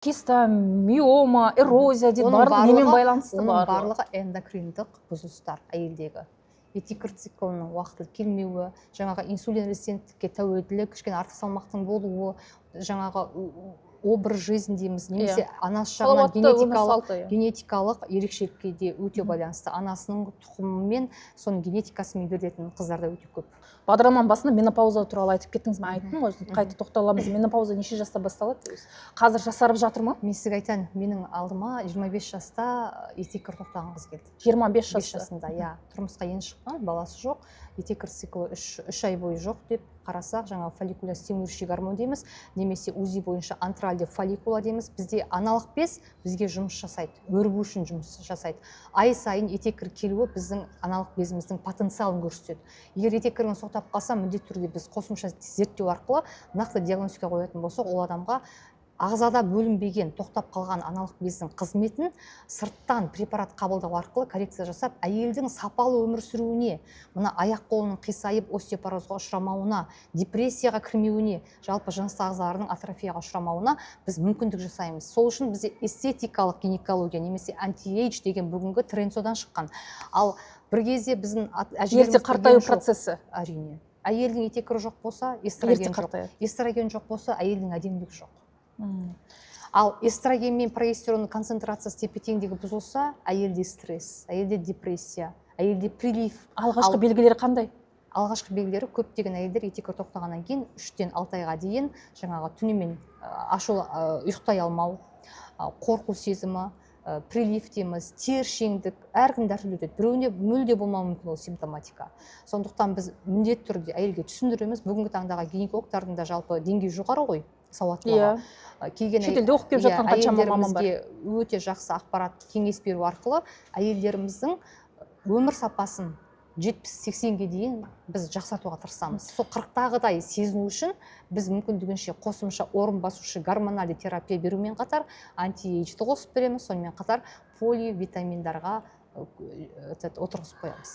Киста, миома, эрозия дейді. Оның Барлығы немен байланысты? Оның Барлығы. барлығы эндокриндық бұзылыстар. Әйелдегі етеккір циклының уақытылы келмеуі, жаңағы инсулин резистенттікке тәуелділік, кішкене артық салмақтың болуы, жаңағы образ жизни дейміз немесе анасы жағынан Салауатты өмір генетикалық салты, иә. генетикалық ерекшелікке де өте байланысты. Анасының тұқымымен, соның генетикасымен берілетін қыздарда өте көп. Бағдарламаның басында менопауза туралы айтып кеттіңіз, мен айттым ғой, қайта тоқталамыз. Менопауза неше жаста басталады өзі? Қазір жасарып жатыр ма? Мен сізге айтайын, менің алдыма 25 жаста етеккір тоқтаған қыз келді. 25 5 жаста? жасында, иә. Тұрмысқа енді шыққан, баласы жоқ, етеккір циклы 3 ай бойы жоқ деп қарасақ, жаңағы фолликулостимулирующий гормон дейміз немесе УЗИ бойынша антральды фолликула дейміз. Бізде аналық без бізге жұмыс жасайды, өрбу үшін жұмыс жасайды. Ай сайын етеккір келуі біздің аналық безіміздің потенциалын көрсетеді. Егер етеккіріңіз тоқтап қалса, міндетті түрде біз қосымша зерттеу арқылы нақты диагностика қоятын болсақ, ол адамға ағзада бөлінбеген, тоқтап қалған аналық бездің қызметін сырттан препарат қабылдау арқылы коррекция жасап, әйелдің сапалы өмір сүруіне, мына аяқ қолының қисайып, остеопорозға ұшырамауына, депрессияға кірмеуіне, жалпы жыныстық ағзаларының атрофияға ұшырамауына біз мүмкіндік жасаймыз. Сол үшін бізде эстетикалық гинекология немесе anti-age деген бүгінгі тренд содан шыққан. Ал бір кезде біздің әжелеріміз Ерте қартаю білген жоқ. процесі. Әрине, әйелдің етеккірі жоқ болса, Ерте эстроген жоқ. қартаяды. Эстроген жоқ болса, әйелдің әдемілігі жоқ. Ал эстроген мен прогестеронның концентрациясы тепе теңдігі бұзылса, әйелде стресс, әйелде депрессия, әйелде прилив. Алғашқы белгілері қандай? Алғашқы белгілері: көптеген әйелдер етеккір тоқтағаннан кейін 3-тен 6 айға дейін жаңағы түнімен ашу, ұйықтай алмау, қорқу сезімі, прилив дейміз, тершеңдік. Әркімде әртүрлі өтеді, біреуінде мүлде болмауы мүмкін ол симптоматика. Сондықтан біз міндетті түрде әйелге түсіндіреміз. Бүгінгі таңдағы гинекологтардың да жалпы деңгейі жоғары ғой, сауаттылығы. Келген Шетелде оқып келіп жатқан қаншама маман бар. Әйелдерімізге өте жақсы ақпарат, кеңес беру арқылы әйелдеріміздің өмір сапасын 70-80-ге дейін біз жақсартуға тырысамыз. Сол 40-тағыдай сезіну үшін біз мүмкіндігінше қосымша орын басушы гормональды терапия берумен қатар anti-age ді қосып береміз, сонымен қатар поливитаминдарға этот, отырғызып қоямыз.